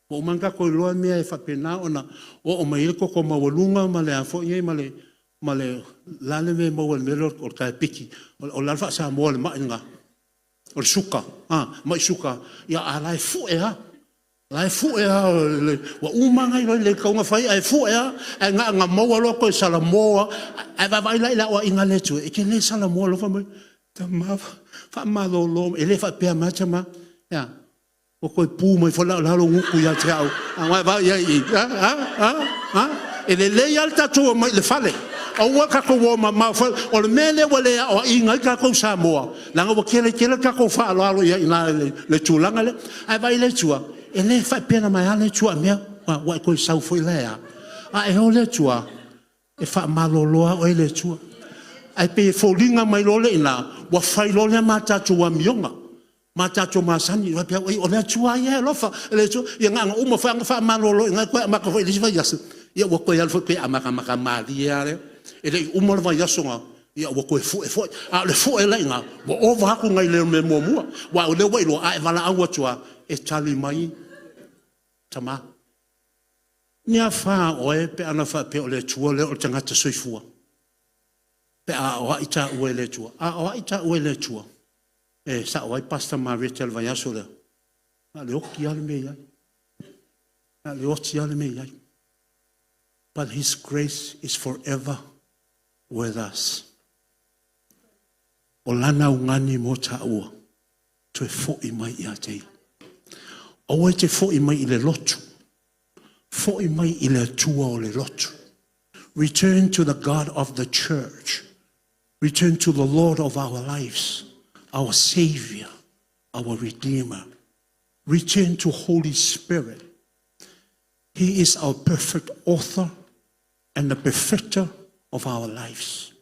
Ua uma ona tatou iloa mea e faapena ona oo mai ai le toto maualuga ma le a foi nei ma le o le a le mea e maua i le mea lea o le taepiti? O le a le faa-Samoa o le mai lena? O le suka, mai suka, a o la e fue lava. O la e fue lava, ua uma ona iloa e le tatau ona fai ae fue lava, ae na ona maua loa toe salamo lava. Ae vaavaai la i le aoaiga a le Atua, e te le salamo loa fai mai, tama, faamalolo mai. E le faapea mai tama, e a? Ua toe pu mai foi la o le a lou gutu ia te au? A vaai i ai i i? A? A? A? E lelei lava le tatou omai i le fale, aua le tatou o mamao. O le mea lea ua le aoaina ai tatou i Samoa, leaga ua tele tele le tatou faaaloalo i ai i ina i le tulaga lea. Ae vaai i le Atua, e le faapea mai lava le Atua a mea, ua e toe sau foi la e a? A e o le Atua, e faamalolo lava oe e le Atua. Ae pei e foliga mai loa lea i ina, ua fai loa lea ma tatou amioga ma tatou masani, faapea o le Atua lava ia e alofa, o le Atua, ia na ona uma foi lava ona faamalolo i ina toe amata foi i le isi vaiaso, ia ua toe alu foi pei e amatamata malie lava lea. E le i uma le vaiaso na, ua toe fue foi. A o le fue la i ina, ua ova atu nai lo le mea muamua. Aua o lea ua iloa, a e valaau atu lava, e tali mai tama. Ni afa o oe pe ana faapea o le Atua lea o le tagata soifua, pe a aoai taua e le Atua. A aoai taua e le Atua, e sao ai Pastor Mareta i le vaiaso lea, na o le oti lava le mea e i ai. Na o le oti lava le mea e i ai. But His grace is forever with us. O Lana augani mo taua, toe foi mai ia te Ia. Aua e te foi mai i le lotu, foi mai i le Atua o le lotu. Return to the God of the church. Return to the Lord of our lives, our Savior, our Redeemer. Return to Holy Spirit. He is our perfect author and the perfecter of our lives.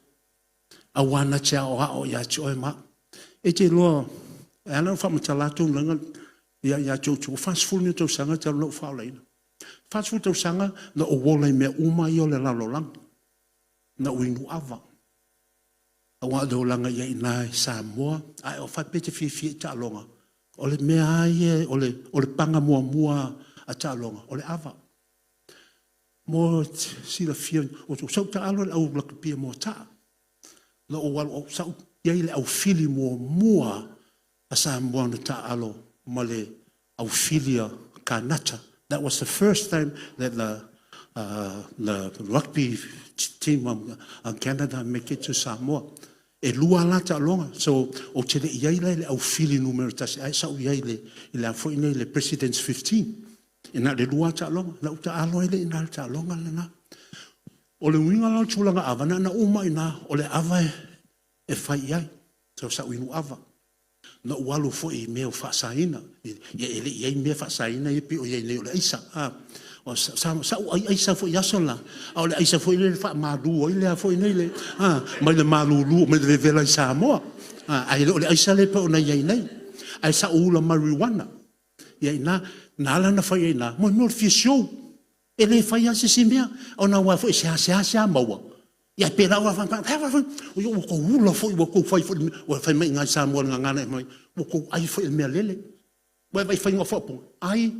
Aua na te aoao ia te oe ma au. E te iloa, e ala ona faamatala atu tulaga ia ia te outou, ua 40 nei tausaga talu ona ou faaolaina. 40 tausaga na ou ola i mea uma ia o le lalolagi. Na ou inu ava, aua o le olaga i ai i ina i Samoa, a e faapea e te fiafia i taaloga, o le mea lava ia, o le paga muamua a taaloga, o le ava. Mo silafia, o sau taalo i le au lakapi i Moataa. Na ou alu, sa ou i ai i le aufili muamua a Samoa na taaalo ma le aufili a Kanata. That was the first time that the rugby team of Canada make it to Samoa. E 2 la taaloga, so ou te le i i ai la i le aufili numera 1, ae sa ou i ai i le a foi nei le President's 15. E na o le 2 lava taaloga, na ou taalo ai lea i ina i le taaloga lena. O le uiga la o le tulaga ava, na ona uma lava i ina o le ava e fai i ai. So sa ou inu ava, na ou alu foi i mea o faasaina, ia e le i i ai mea faasaina ia pei ona i ai nei o le aisa. Sa ou ai aisa foi i aso la, a o le aisa foi lea e faamalu ai le a foi nei, mai le malulu mai le vevela ai Samoa, ae le o le aisa lea pei ona i ai nei. Ae sa ou ula marijuana i ai i ina. Na ala ona fai ai i ina, mo le mea o le fia show. E le faia lava se isi mea, ona aua foi e seasea maua, ae pei la ua ua tou ula foi ua tou fai foi i le mea… Fai mai i ina i Samoa i le gagana e aumai, ua outou ai foi i le mea lele. Ua e vaai i le faiga o faaupuga? Ai,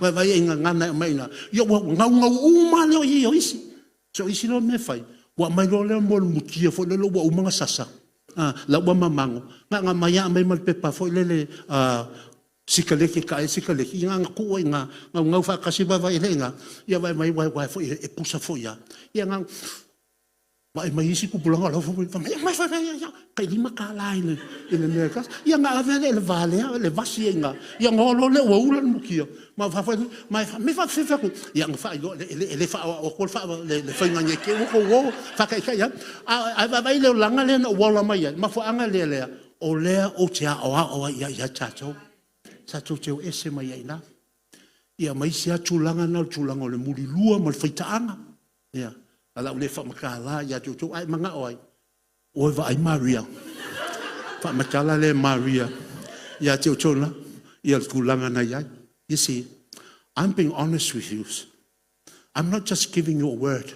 ua e vaai i gagana e aumai i ina? Ia ua naunau uma lava lea i ai o isi. So o isi la mea e fai, ua aumai loa lea o le mutia foi lele ua uma ona sasa, la ua mamago, na ona aumai lava aumai ma le pepa foi lele sikaleki e taa ai le sikaleki, ia na ona tuu lava i ina, naunau faatasi vaivai o lea e i ina, ia vaai mai aua foi e pusa foi lava, ia na ona vaai mai isi tupulaga o la e fai mai, aumai aumai, tai $5 i le mea e tasi. Ia ona ave lea i le valea le vasi ai i ina, ia ona o loa lea ua ula le mutia ma fai faafefea atu? Ia ona faailoa lea, e le faaoao atua le faiga ne i te i ua outou o faataitai atu. Ae vaavaai i le olaga lea na ou ola mai ai? O le mafuaaga lea, o lea ou te aoao ai ia i tatou, tatou te o ese mai ai i ina. Ia ma isi lava tulaga na o le tulaga o le mulilua ma le faitaaga, ia, ae o le a ou le faamatala ia te outou. A e manao ai? O e vaai Maria, faamatala lea e Maria ia te outou la le tulaga na i ai. You see, I'm being honest with you. I'm not just giving you a word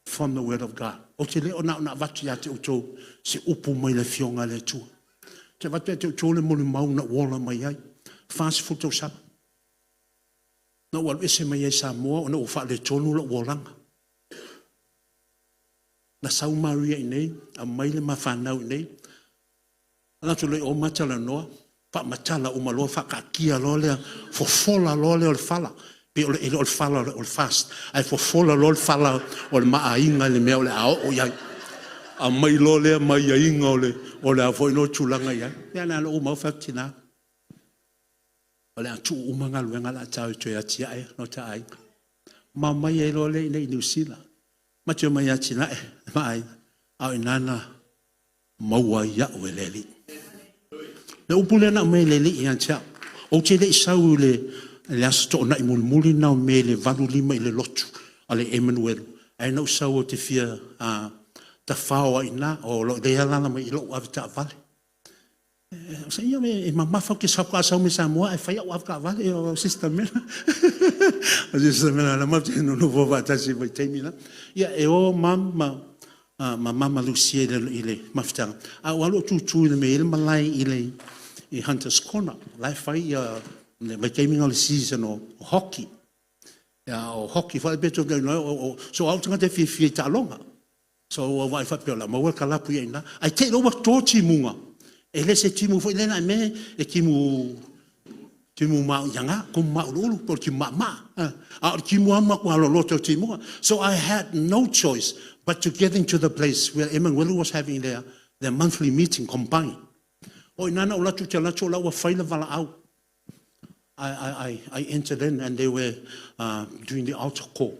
from the word of God. Ou te le o na ona avatu ia te outou se upu mai le Afioga a le Atua. Ou te avatu ia te outou le molimau na ou ola mai ai, 40 tausaga. Na ou alu ese mai ai i Samoa ona ua faaletonu lou olaga. Na sau Maria i inei, aumai le ma fanau i inei, alu atu loa i o ma talanoa, faamatala uma loa, faataatia loa le fofola loa lea o le fala, e le o le fala o le FAST, ae fofola loa le fala o le ma aiga i le mea o le a oo i ai. Aumai loa lea ma aiaiga o le a foi loa tulaga e i ai. Ia na ona ou uma fai atu, tina, o le a tuu uma galuega, o le a ta o e toe atiae lo ta aiga. Ma omai ai loa lea i inei i Niu Sila. Ma te omai e atinae le ma aiga, a o i ina na maua ai au e le Alii. O le upu lea na aumai e le Alii ia te au, ou te le i sau i le Aso Toonai mulimuli lena o Me i le 8:05 i le lotu a le Emanuelu, ae na ou sau ou te fia tafao ai i ina, o lea e alaala mai i i lou avetaavale. Ioe, e mamafa, ou te faatoa sau mai Samoa ae fai au avetaavale. O sister Mela, o sister Mela ma te nonofo faatasi i le vaitaimi lela. Ia, e o mom ma mama Lusia i le mafutaga, ae ou alu ou tutu i le mea e i ai le malae i Hunter's Corner, la e fai le vaitaimi lena o le season o hockey. A o hockey foi lea pei tou te iloa, so o au le tagata e fiafia i taaloga. So ua ou vaai faapea o le a maua le kalapu i ina. Ae te i loa ua to timuga, e le se timu foi lea na e timu mauluulu po o le timu maamaa, a o le timu lava ua matua loloto o timuga. So I had no choice but to get into the place where Emanuelu was having their monthly meeting combined. O i ina na ou alu atu ou te alu atu o la e ua fai le valaau. I entered in and they were doing the altar call.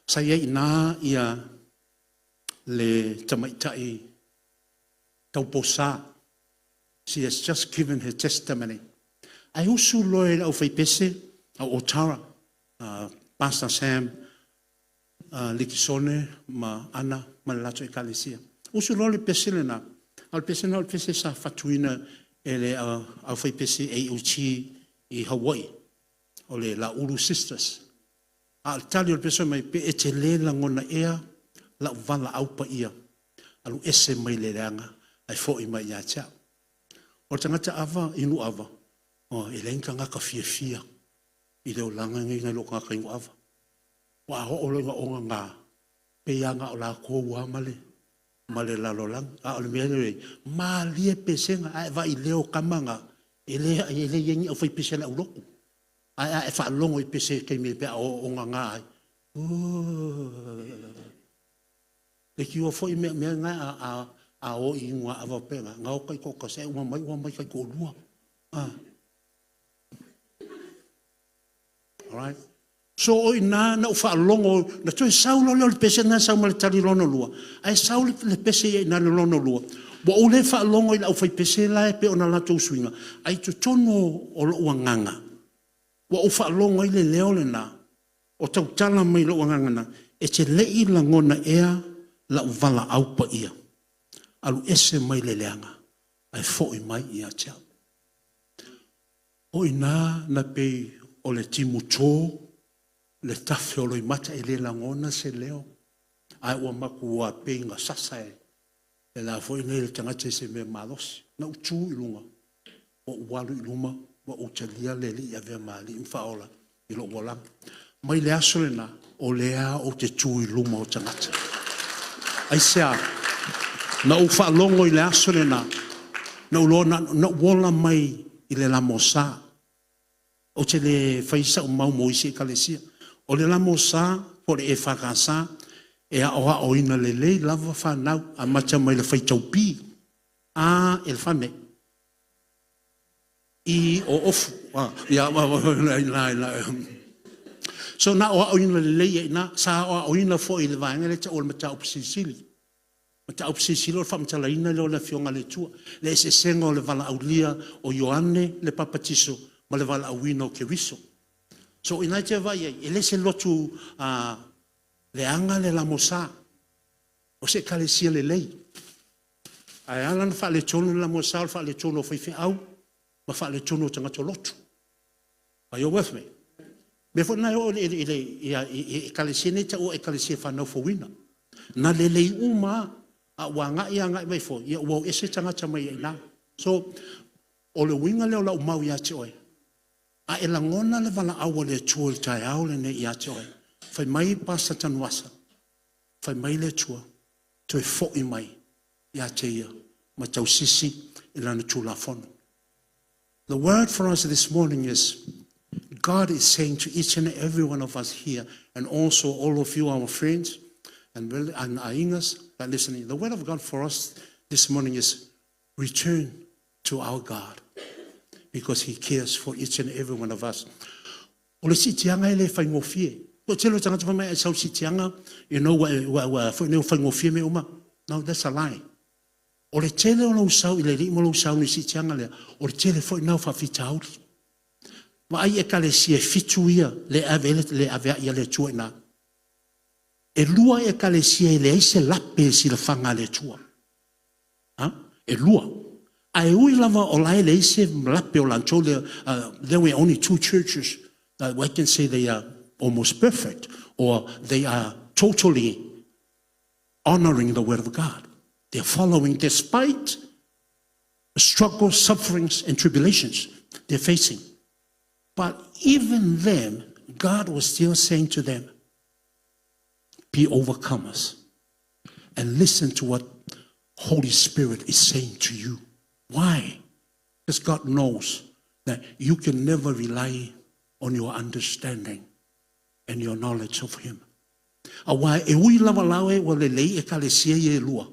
Sa i ai i ina le tamaitai tauposa. She has just given her testimony. Ae usu loa i le aufaipese au Otara, Pastor Sam Likisone ma Ana ma le latou Ekalesia. Usu loa le pese lena, a o le pese lena o le pese sa fatuina e le aufaipese AOG i Hawaii, o le Laulu Sisters. A o le tali o le pese fai mai, pe e te le lagona ea lou valaau paia, alu ese mai le leaga ae foi mai ia te au. O le tagata ava, inu ava, e leai ni tagata fiafia. i le olaga lenei nai lo tagata inu ava. Aua a oo loa ina ogaga, e pei lava na o latou lava ma le lalolagi. A o le mea lea e i ai, malie pesega, a e vaai i leo o tama na, e le i ai ni aufaipese a le aulotu. Ae a e faalogo i pese i taimi pe a ogaga ai, o…. Leitioa foi mea na a o i inu ava faapena, na o taitoatasi ae uma mai ua omai taitoalua. So o i ina na ou faalogo, na toe sau loa lea o le pese lena sau ma le tali lona lua, ae sau le pese i ina i le lona lua, ua ou le faalogo i le aufaipese la e pei ona latou suiga, ae i totonu o lou agaga, ua ou faalogo ai le leo lena o tautala mai i lou agaga, e te le i lagona ea lou valaau paia? Alu ese mai le leaga ae foi mai ia te au. O i ina na pei o le timuto le tafe o loimata, e le lagona se leo, ae ua matua pei na sasa e le tagata i se mea malosi. Na ou tu i luga, ou alu i luma ma ou talia le Alii e avea ma Alii ma Faaola i lou olaga. Mai le aso lena, o lea lava ou te tu i luma o tagata. Aisea? Na ou faalogo i le aso lena, na ou iloa na ou ola mai i le lamosa. Ou te le faia sau mau mo isi ekalesia. O le lamosa po o le EFKS, e aoaoina lelei lava fanau, amata mai i le faitau P, A elefane, E o ofu. So na aoaoina lelei ai i ina. Sa aoaoina foi i le vaega lea e tau o le Mataupu Silisili. O le Mataupu Silisili o le faamatalaina lea o le Afioga a le Atua, le eseesega o le valaaulia o Ioane le Papatiso ma le valaauina o Keriso. So o i ina e te vaai ai, e le se lotu leaga le LMS, o se ekalesia lelei. Ae ala ona faaletonu le LMS o le faaletonu o faifeau ma faaletonu o tagata lotu. Are you with me? O le mea foi lena e oo i ekalesia nei e tau o ekalesia fanau fouina. Na lelei uma lava, ae ua agai agai mai foi, ua o ese tagata mai ai i ina. So, o le uiga lea o lau mau ia te oe, a e lagona le valaau a le Atua i le taeao lenei ia te oe, fai mai Pastor Tanuvasa, fai mai le Atua, toe foi mai ia te Ia ma tausisi i Lana Tulafono. The word for us this morning is God is saying to each and every one of us here, and also all of you, our friends and aigas that listening. The word of God for us this morning is return to our God because He cares for each and every one of us. O le siitiaga e le faigofie. O le tele o tagata fai mai, a e sau i le siitiaga, ua faigofie mea uma. No, that's a lie. O le tele o lou sau i le Alii ma lou sau i le siitiaga lea, o le tele foi lena o faafitauli. Vaai i ekalesia e 7 ia le aveai a le Atua i ina. E 2 ekalesia e leai se lape i le silafaga a le Atua. E 2. Ae ui lava o la e leai se lape o latou, there were only 2 churches that I can say they are almost perfect or they are totally honoring the word of God. They are following despite the struggles, sufferings and tribulations they're facing. But even then, God was still saying to them, be overcomers and listen to what Holy Spirit is saying to you. Why? Because God knows that you can never rely on your understanding and your knowledge of Him. Aua e ui lava la e ua lelei ekalesia ia e lua,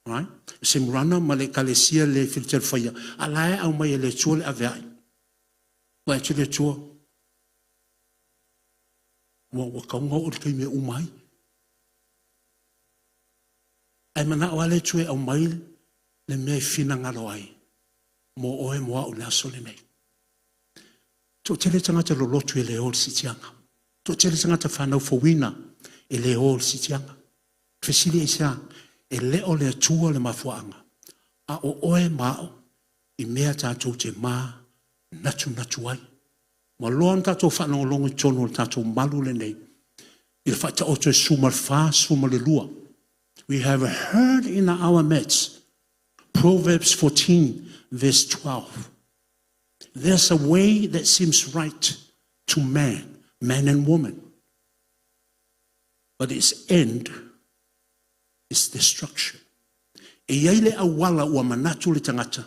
right? Semurana ma le ekalesia le Filadelfaia, a la e aumai e le Atua le aveai. Vaai atu le Atua, ua tatau ona oo i le taimi e uma ai. Ae manao lava le Atua e aumai le mea e finagalo ai mo oe mo au i le aso lenei. Toatele tagata lolotu e le o i le siitiaga. Toatele tagata fanau fouina e le o i le siitiaga. Fesili aisea? E le o le Atua le mafuaaga, a o oe ma au i mea tatou te manatunatu ai. Ua loa ona tatou faalogologo i totonu o le tatou malu lenei i le Faataoto e 14, 12. We have heard in our midst Proverbs 14 verse 12. There's a way that seems right to man, man and woman. But its end is destruction. E i ai le auala ua manatu le tagata,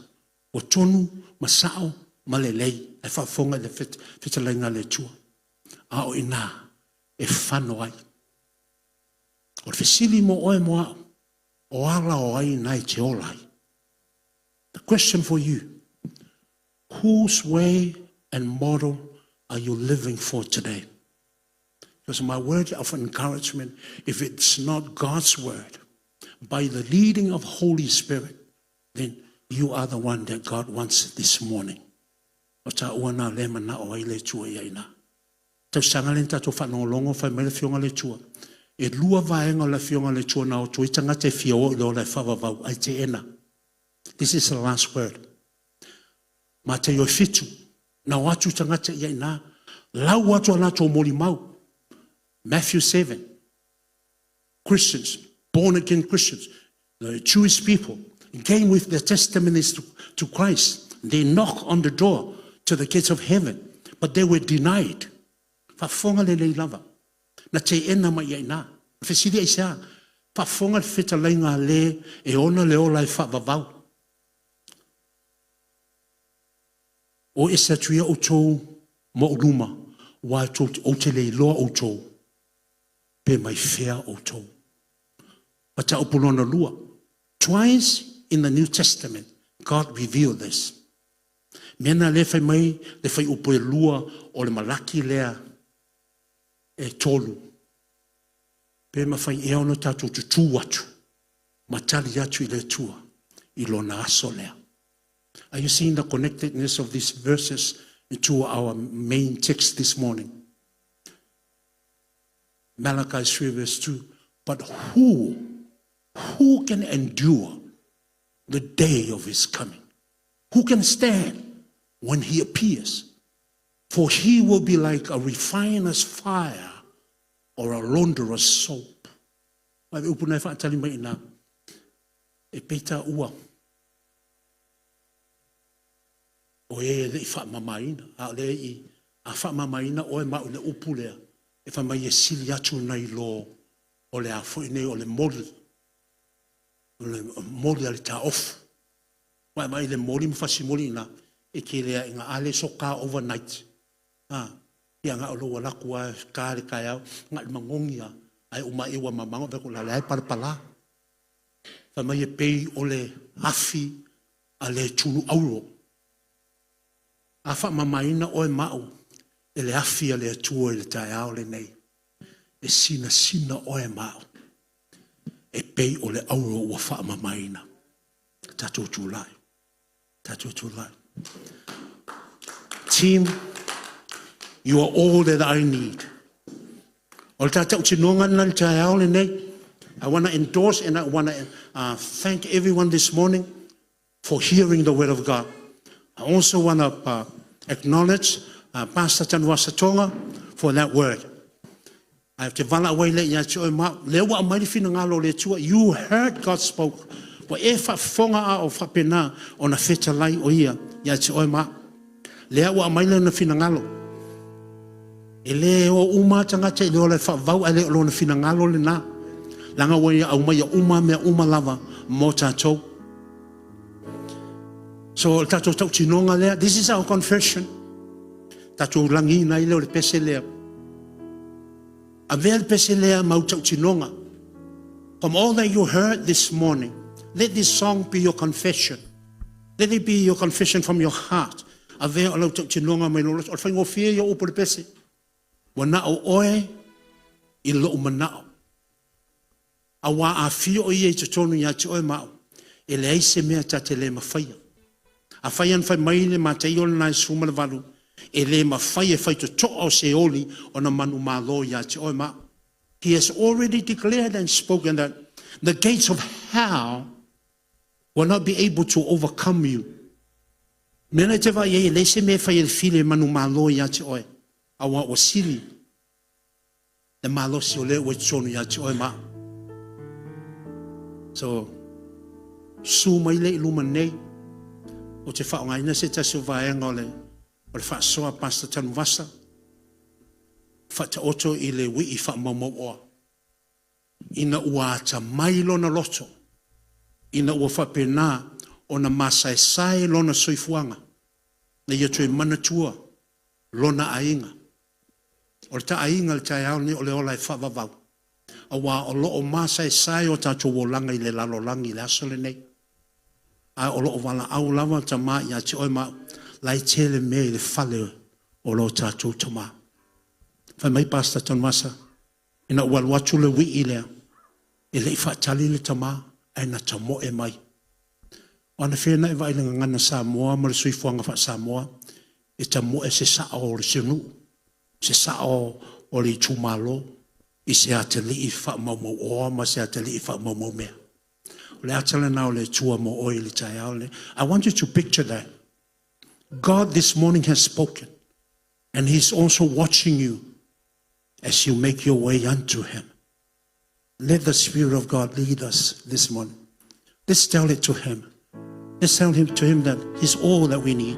ua tonu ma sao ma lelei, ae faafofoga i le fetalaiga a le Atua. A o i ina e fano ai. O le fesili mo oe mo au, o ala o ai na e te ola ai? The question for you, whose way and model are you living for today? Because my word of encouragement, if it's not God's word, by the leading of Holy Spirit, then you are the one that God wants this morning. O tāua nā le mana o ai le Atua ia ina. Tausaga lea na tatou faalogologo fai mai le Afioga a le Atua, e lua vaega o le Afioga a le Atua na o atu ai tagata e fia o i le ola e faavavau ae teena. This is the last word. Mataio e 7, na o atu tagata ia ina, lau atu a latou molimau. Matthew 7, Christians, born again Christians, the Jewish people, came with their testimonies to Christ. They knock on the door to the gates of heaven, but they were denied. Faafofoga lelei lava. Na teena mai ia ina. Fesili aisea? Faafofoga le fetalaiga a le e ona le ola e faavavau. O ese atu ia outou ma ou luma, aua ou te le iloa outou, pe mai fea outou. Mataupu lona lua. Twice in the New Testament, God revealed this. Mea na lea fai mai le fuaiupu e 2 o le Malaki lea e 3. Pe mafai ea ona tatou tutū atu ma tali atu i le Atua i lona aso lea. Are you seeing the connectedness of these verses into our main text this morning? Malachi 3 verse 2. But who can endure the day of his coming? Who can stand when he appears? For he will be like a refiner's fire or a launderer's soap. Mai upu nei whaatali mai ina e peita ua o e le i whaamamaina. A le i a whaamamaina oe ma o le upu lea. E wha mai e sili atu nei lo o le a foi nei o le moli. O le moli a le taofu. Mai mai le moli ma fasimoli ina e ke lea inga ale so ka overnight. Ia nga o lo walaku a ka le kai au nga le mangongi a ai uma e ua mamango ve ko la le ai palapala. Fa mai e pei o le afi a le tunu auro. A whaamamaina oe mau e le afi a le Atua i le taeao lenei. E sina sina oe mau. E pei o le auro ua whaamamaina. Tatou tulai. Tatou tulai. Team, you are all that I need. O le tātou tinoga na le taeao lenei. I want to endorse and I want to thank everyone this morning for hearing the word of God. I also want to acknowledge Pastor Tanuvasa Tonga for that word. I have te vala away le ia te oe ma, le ua amai le finagalo le Atua. You heard God spoke. Ua e faafofoga a o faapena ona fetalai o ia ia te oe ma. Lea ua aumai lona finagalo. E le o uma tagata i le ola e faavavau ae le o lona finagalo lena. Leaga ua ia aumaia uma mea uma lava mo tatou. So o le tatou tautinoga lea, this is our confession. Tatou lagiina ai lea o le pese lea. Avea le pese lea ma au tautinoga. From all that you heard this morning, let this song be your confession. Let it be your confession from your heart. Avea o lau tautinoga mai lou loto. O le faigofie ia o upu o le pese. Ua na o oe i lou manao. Aua a fio o ia i totonu ia te oe ma au, e leai se mea ta te le mafaia. Afai ana fai mai le Mataio lena e 18, e le mafai e faitotoa o Seoli ona manumalo ia te oe ma au. He has already declared and spoken that the gates of hell will not be able to overcome you. Mea na te vaai ai, e leai se mea e fai e le fili e manumalo ia te oe, aua ua sili le malosi o lea ua i totonu ia te oe ma au. So, susu mai le i luma nei, o te faaaogaina se tasi o vaega o le faasoa Pastor Tanuvasa. Faataoto i le uii faamaumauoa, ina ua atamai lona loto, ina ua faapena ona masaesae lona soifuaga, na ia toe manatua lona aiga. O le ta aiga i le taeao lenei o le ola e faavavau, aua o lo o masaesae o tatou olaga i le lalolagi i le aso lenei. A o lo o valaau lava Tama ia te oe ma au, la e tele mea i le fale o lo tatou Tama. Fai mai Pastor Tanuvasa, ina ua alu atu le uii lea, e le i faatali le tama, ae na tamoe mai. O anafea na e vaai i le gagana Samoa ma le soifuaga faa-Samoa, e tamoe se sao o se nuu, se sao o le itumalo i se atalii faamaumauoa ma se atalii faamaumaumea. O le ata lena o le Atua mo oe i le taeao lenei. I want you to picture that. God this morning has spoken, and He's also watching you as you make your way unto Him. Let the Spirit of God lead us this morning. Let's tell it to Him. Let's tell him to Him that He's all that we need.